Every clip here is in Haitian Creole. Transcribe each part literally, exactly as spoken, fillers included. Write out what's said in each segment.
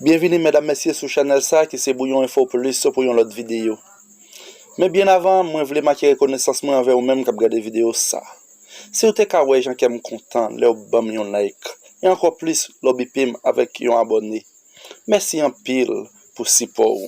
Byenvini medam mesye sou chanèl sa ki se Bouyon Enfo Plis pou yon lòt videyo. Men byen avan, mwen vle make rekonesans mwen anvè ou menm k ap gade videyo sa. Si w te ka wè jan kè m kontan lè w ban m yon like, e ankò plis lè w bipe m avèk yon abòne. Mèsi anpil pou sipò w.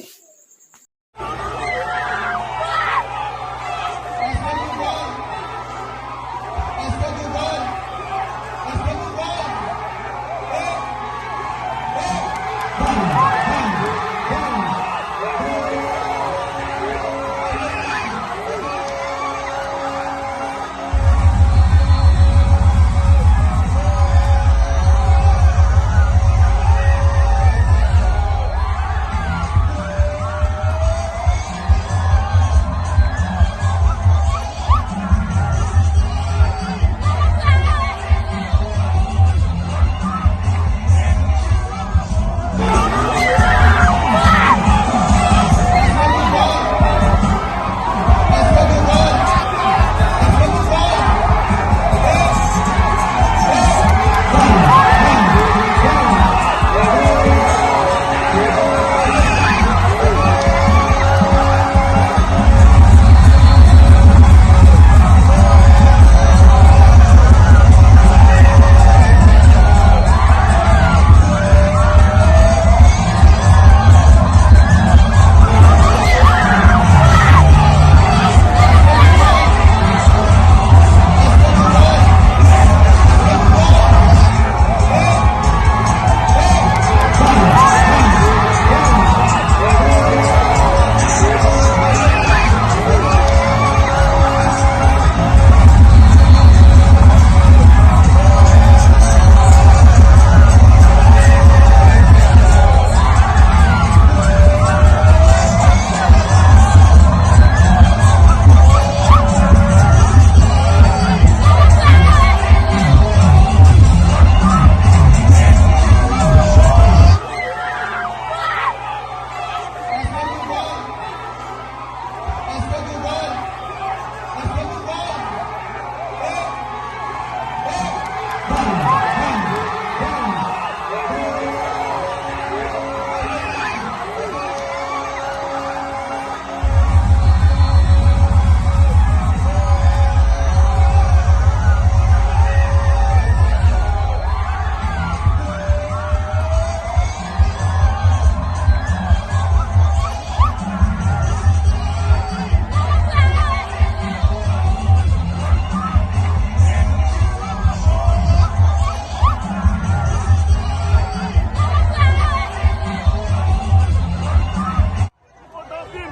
Kontan anpil.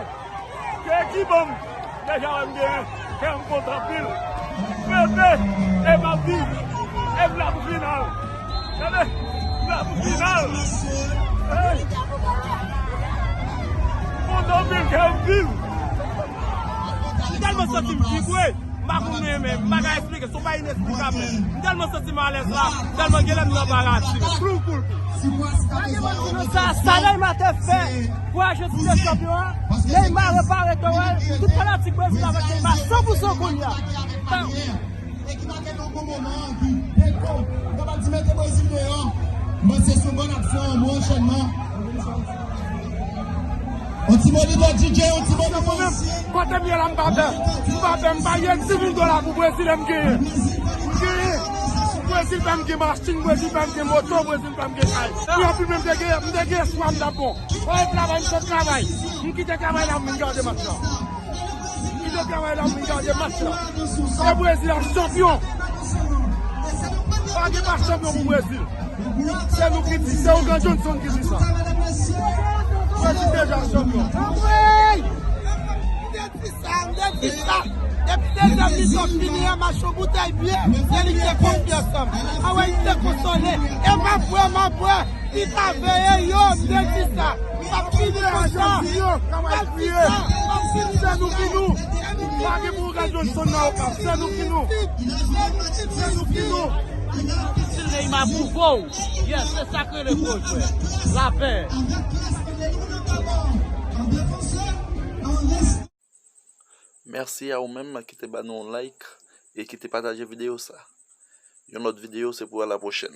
Ke ki ban m deja wè m genyen. Kè m kontan anpil. Pepe, e m ap viv. E m la pou final. Tande, m la pou final. Hey. Kontan anpil, kè m viv. M tèlman santi m vibre. M pa konn menm, men m pa ka eksplike, se yon bagay ineksplikab menm. M tèlman santi m alèz la, tèlman genlè m nan paradi. Plou, plou, plou. Sa, sa Neymar te fè pou Ajantin te chanpyon an, Neymar repare tò a, tout fanatik Brezil avèk Neymar san pou san kounye a. E ki pa gen yon bon moman, anpi Beko, m kapab di mete Brezil deyò. Mwen se sou bòn ap fè yon bon anchènman. On ti mo li bò D J, on ti mo li bò. Kote m ye la, m pa pè. M pa pè, m pa gen dis mil dola pou Brezil, m genyen. M genyen. Brezil fè m gen machin, Brezil fè m gen moto, Brezil fè m gen kay. Pou anpil men m te gen, m te gen espwa m t ap bon. Wè, travay, m te travay. M kite travay la, m vin gade match la. M kite travay la, m vin gade match la. E Brezil ap chanpyon. Pa gen pa chanpyon pou Brezil. Se nou ki di, se Ougan Johnson ki di sa. Brezil deja chanpyon. Anmwey! M te di sa, m te di sa. Depi dezyèm mitan fini an, match yon boutèy byen, se li ki te konfyans an. Anmwey, m te konsole. E m ap bwè, m ap bwè. Li ka veye yo, m te di sa. M ap fini konsa. M ap di sa, m ap fini konsa. Se nou ki nou. Pa gen pou Ougan Johnson nan Okap. Se nou ki nou. Se nou ki nou. Stil Neymar pwouve w. Yes, se sa k rele gwo jwè. Lapè. Mèsi a ou menm ki te ba nou yon like e ki te pataje videyo sa. Yon lòt videyo se pou a la pwochèn.